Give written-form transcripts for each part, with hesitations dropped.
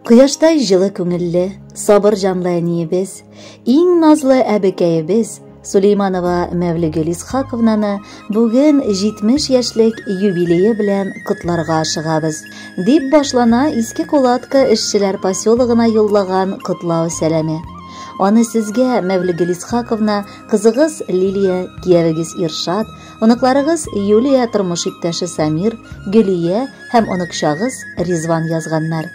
Кояштай җылы күңелле, сабыр җанлы әниебез, иң назлы әбекәебез Сулейманова Мәвлегөл Исхаковнаны бүген 70 яшьлек юбилее белән котларга ашыгабыз, дип башлана Иске Кулатка эшчеләр поселогына юллаган котлау сәламе. Аны сезгә Мәвлегөл Исхаковна, кызыгыз Лилия, киявегез Иршат, оныкларыгыз Юлия тормыш иптәше Самир, Гөлия һәм оныкчагыз Ризван язганнар.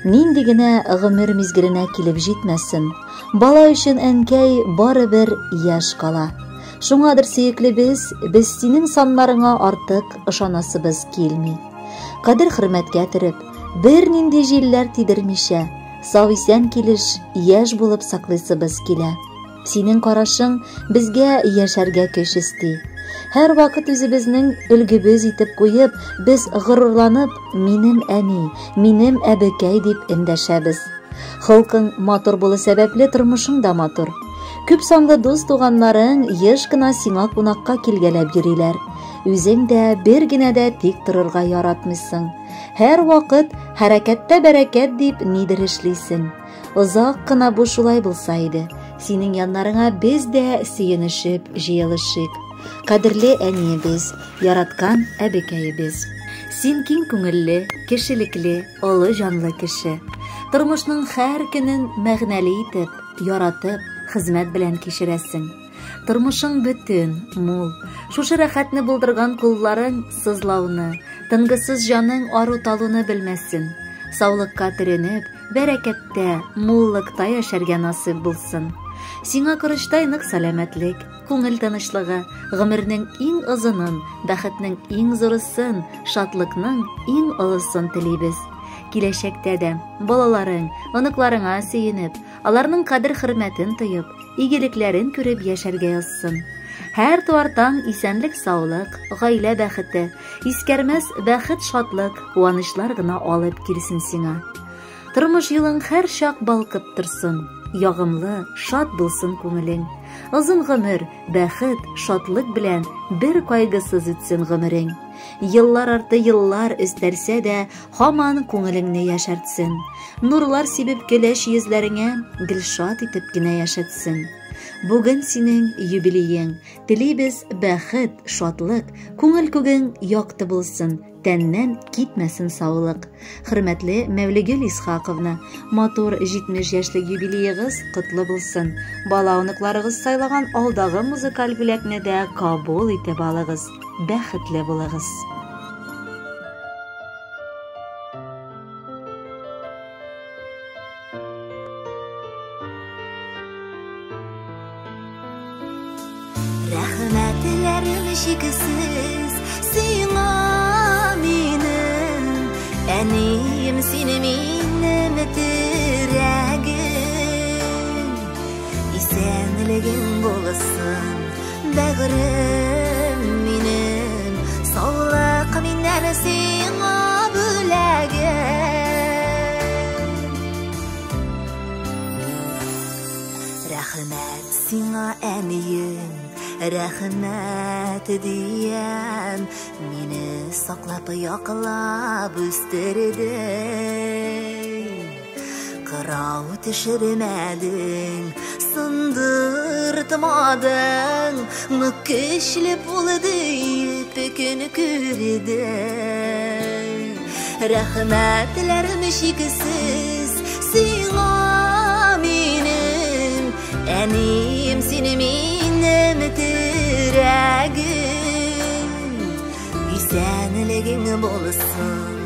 Нинди генә гомер мизгеленә килеп җитмәсен, бала өчен әнкәй барыбер яшь кала. Шуңадыр сөеклебез, без синең саннарыңа артык ышанасыбыз килми. Кадер-хөрмәткә төреп, бернинди җилләр тидермичә, сау-исән килеш яшь булып саклыйсыбыз килә. Синең карашың безгә яшәргә көч өсти. Һәр вакыт үзебезнең өлгебез итеп куеп, без горурланып, минем әни, минем әбекәй дип эндәшәбез. Холкың матур булу сәбәпле тормышың да матур. Күп санлы дус туганнарың еш кына сиңа кунакка килгәләп йөриләр. Үзең дә бер генә дә тик торырга яратмыйсың. Һәр вакыт хәрәкәттә бәрәкәт дип нидер эшлисең. Озак кына бу шулай булса иде. Синең яннарыңа без дә сөенешеп җыелышыйк. Кадерле әниебез, яраткан әбекәебез. Син киң күңелле, кешелекле, олы җанлы кеше. Тормышның һәр көнен мәгънәле итеп, яратып, хезмәт белән кичерәсең. Тормышың бөтен, мул. Шушы рәхәтне булдырган кулларың сызлауны, тынгысыз җаның ару-талуны белмәсен. Саулыкка төренеп, бәрәкәттә, муллыкта яшәргә насыйп булсын. Сиңа корычтай нык сәламәтлек, күңел тынычлыгы, гомернең иң озынын, бәхетнең иң зурысын, шатлыкның иң олысын телибез. Киләчәктә дә балаларың, оныкларыңа сөенеп, аларның кадер-хөрмәтен тоеп, игелекләрен күреп яшәргә язсын. Һәр туар таң исәнлек-саулык, гаилә бәхете, искәрмәс бәхет-шатлык, куанычлар гына алып килсен сиңа. Тормыш юлың һәр чак балкып торсын, ягымлы, шат булсын күңелең. Озын гомер, бәхет, шатлык белән бер кайгысыз үтсен гомерең. Еллар арты еллар өстәлсә дә, һаман күңелеңне яшәртсен. Нурлар сибеп көләч йөзләреңә гел шат итеп кенә яшәтсен. Бүген синең юбилеең, телибез бәхет, шатлык, күңел күгең якты булсын, тәннән китмәсен саулык. Хөрмәтле Мәвлегөл Исхаковна, матур 70 яшьлек юбилеегыз котлы булсын. Бала оныкларыгыз сайлаган алдагы музыкаль бүләкне дә кабул итеп алыгыз. Бәхетле булыгыз. Рәхмәтләрем чиксез сиңа минем, әнием, син минем терәгем. Исәнлегең булсын, бәгърем минем, саулык миннән сиңа бүләгем. Рәхмәт сиңа, әнием, рәхмәт диям, мине саклап, яклап үстердең. Кырау төшермәдең, сындыртмадың, нык көчле бул диеп көн күрдең. Рәхмәтләрем чиксез сиңа минем, әнием, син минем терәгем. Исәнлегең булсын,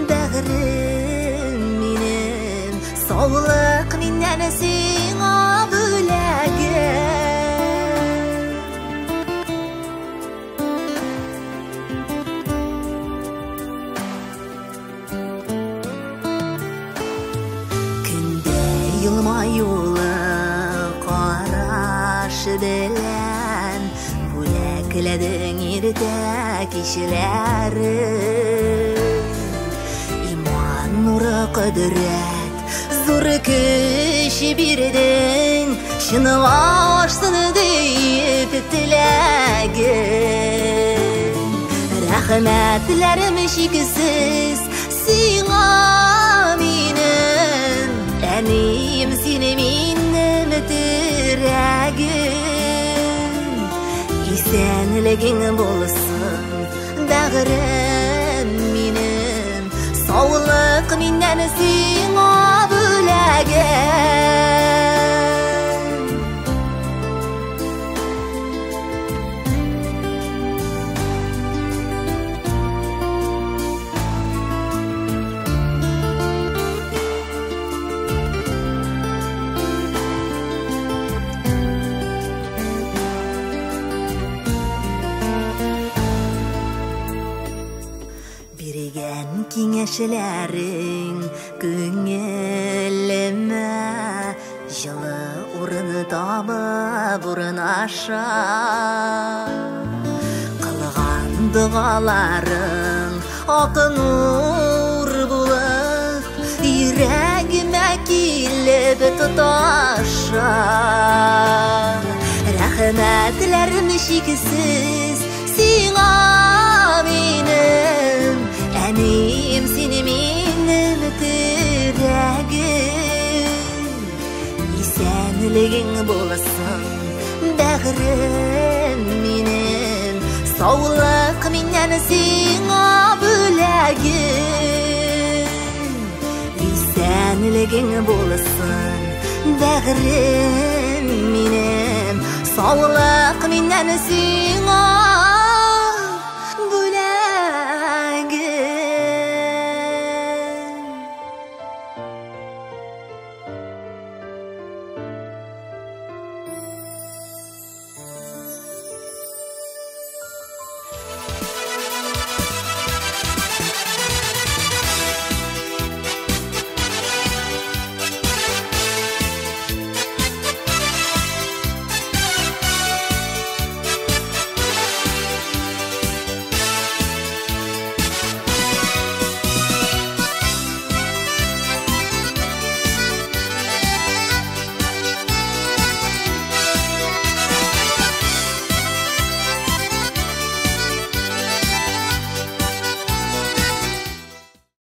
бәгърем минем, саулык миннән сиңа бүләгем. Көндә елмаюлы караш белән бүләкләдең иртә кичләрен. Иман нуры, кодрәт, зур көч бирдең, чынга ашсын диеп теләгем. Рәхмәтләрем чиксез сиңа минем, Әнием, син минем терәгем. Исәнлегең булсын, бәгърем минем. Саулык миннән сиңа бүләгем. Биргән киңәшләрең күңелемә җылы урын табып урнаша. Кылган догаларың ак нур булып йөрәгемә килеп тоташа. Рәхмәтләрем чиксез сиңа минем. Әнием, син минем терәгем. Исәнлегең булсын, бәгърем минем. Саулык миннән сиңа бүләгем. Исәнлегең булсын, бәгърем минем. Саулык миннән сиңа